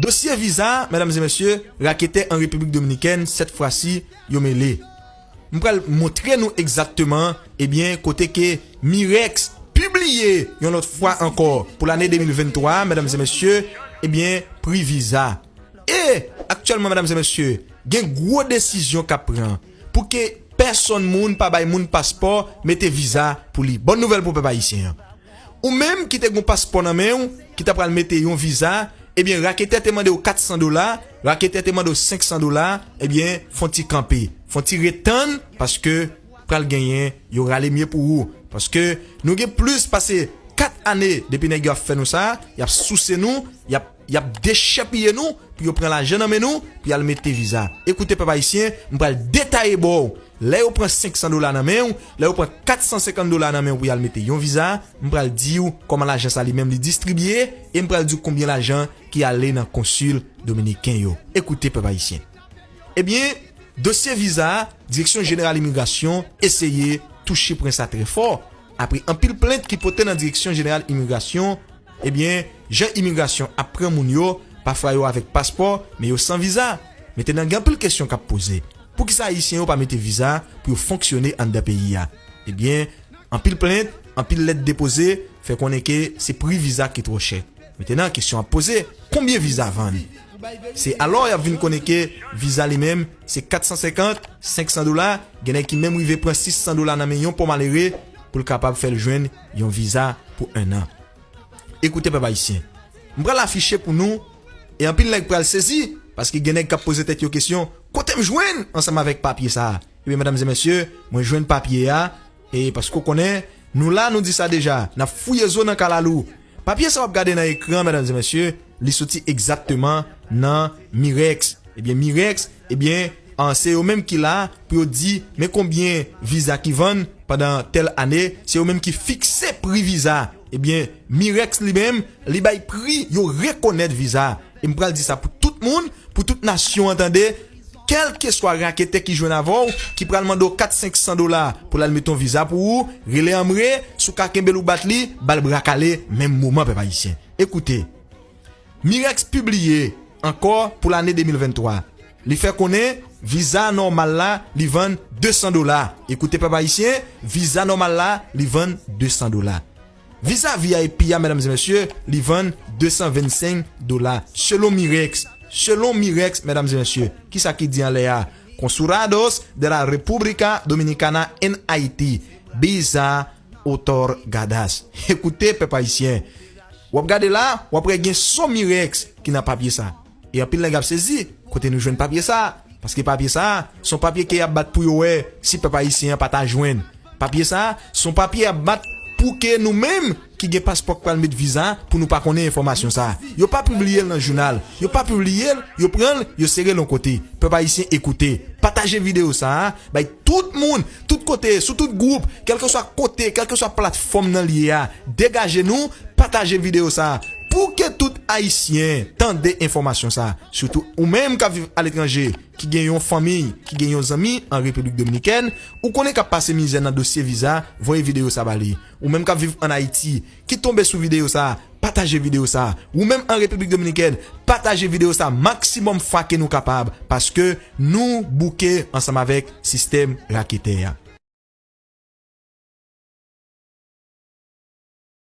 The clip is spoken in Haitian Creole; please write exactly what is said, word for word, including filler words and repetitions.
Dosye viza, medam e mesye, raketè an Repiblik Dominikèn, sèt fwa si, yo mele. M pral montre nou egzakteman, ebyen, kote ke Mirex pibliye yon lòt fwa ankò pou lane de mil venntwa, medam e mesye, ebyen, pri viza. E, aktyèlman, medam e mesye, gen gwo desizyon k ap pran pou ke pèsonn moun pa bay moun paspò mete viza pou li. Bòn nouvèl pou pèp ayisyen an. Ou menm ki te gon paspò nan men w, ki ta pral mete yon viza, ebyen, raketè te mande w kat san dola, raketè te mande w senk san dola, ebyen, fon ti kanpe, fon ti ret tann, paske pral genyen, yo rale mye pou ou. Paske nou gen plis pase kat ane depi nèg yo ap fè nou sa, y ap souse nou, y ap, y ap dechèpiye nou, pou yo pran lajan nan men nou, pou y al mete viza. Ekoute, pèp ayisyen, m pral detaye ba w. Lè yo pran senk san dola nan men w, lè yo pran kat san senkant dola nan men w pou y al mete yon viza, m pral di w kòman lajan sa li menm li distribye, e m pral di w konbyen lajan ki ale nan konsil dominiken yo. Ekoute, pèp ayisyen. Ebyen, dosye viza a, Direksyon Jeneral Imigrasyon eseye touche pwen sa trè fò. Apre anpil plent ki pote nan Direksyon Jeneral Imigrasyon, ebyen, jan imigrasyon ap pran moun yo, pafwa yo avèk paspò, men yo san viza. Mentnan, gen anpil kesyon k ap poze. Poukisa Ayisyen yo pa mete viza pou yo fonksyone anndan peyi a? Ebyen, anpil plent, anpil lèt depoze, fè konnen ke se pri viza ki twò chè. Mentnan, kesyon ap poze, konbyen viza vann? Se alò y ap vin konnen ke viza li menm, se kat san senkant, senk san dola, gen nèg ki menm rive pran sis san dola nan men yon pòv malere pou l kapab fè l jwenn yon viza pou en an. Ekoute, pèp ayisyen, m pral afiche pou nou, e anpil nèg pral sezi, paske gen nèg k ap poze tèt yo kesyon, kote m jwenn ansanm avèk papye sa a? Ebyen, medam e mesye, mwen jwenn papye a, e paske w konnen, nou la, nou di sa deja, n ap fouye zo nan kalalou. Papye sa w ap gade nan ekran, medam e mesye, li soti egzakteman nan Mirex. Ebyen, Mirex, ebyen, an, se yo menm ki la pou yo di, men konbyen viza ki vann pandan tèl ane, se yo menm ki fikse pri viza. Ebyen, Mirex li menm, li bay pri yo rekonèt viza. E m pral di sa pou tout moun, pou tout nasyon an tande, kèlkeswa raketè ki jwenn avè w, ki pral mande w kat senk san dola pou l al met yon viza pou ou, rele anmre, si w ka kenbe l ou bat li, ba l bra kale, menm moman, pèp ayisyen. Ekoute, Mirex pibliye ankò pou lane de mil venntwa. Li fè konnen viza nòmal la, li vann de san dola. Ekoute, pèp ayisyen, viza nòmal la, li vann de san dola. Viza V I P a, medam e mesye, li vann de san vennsenk dola. Selon Mirex, selon Mirex, medam e mesye, kisa ki di anlè a? Consulados de la República Dominicana en Haití, biza otorgadas. Ekoute, pèp ayisyen, w ap gade la, w ap wè gen son Mirex ki nan papye sa. E anpil nèg ap sezi, kote nou jwenn papye sa? Paske papye sa, se yon papye ke y ap bat pou yo wè si pèp ayisyen an pa ta jwenn. Papye sa, se yon papye y ap bat pou ke nou menm ki gen paspò k pral met viza, pou nou pa konnen enfòmasyon sa. Yo pa pibliye l nan jounal, yo pa pibliye l, yo pran l, yo sere l yon kote. Pèp ayisyen, ekoute, pataje videyo sa a, bay tout moun, tout kote, sou tout gwoup, kèlkeswa kote, kèlkeswa platfòm nan l ye a. Degaje nou, pataje videyo sa a. Pou ke tout ayisyen tande enfòmasyon sa a. Sitou ou menm k ap viv aletranje, ki gen yon fanmi, ki gen yon zanmi an Repiblik Dominikèn, ou konnen k ap pase mizè nan dosye viza, voye videyo sa ba li. Ou menm k ap viv an Ayiti, ki tonbe sou videyo sa, pataje videyo sa. Ou menm an Repiblik Dominikèn, pataje videyo sa maksimòm fwa ke nou kapab, paske nou bouke ansanm avèk sistèm raketè a.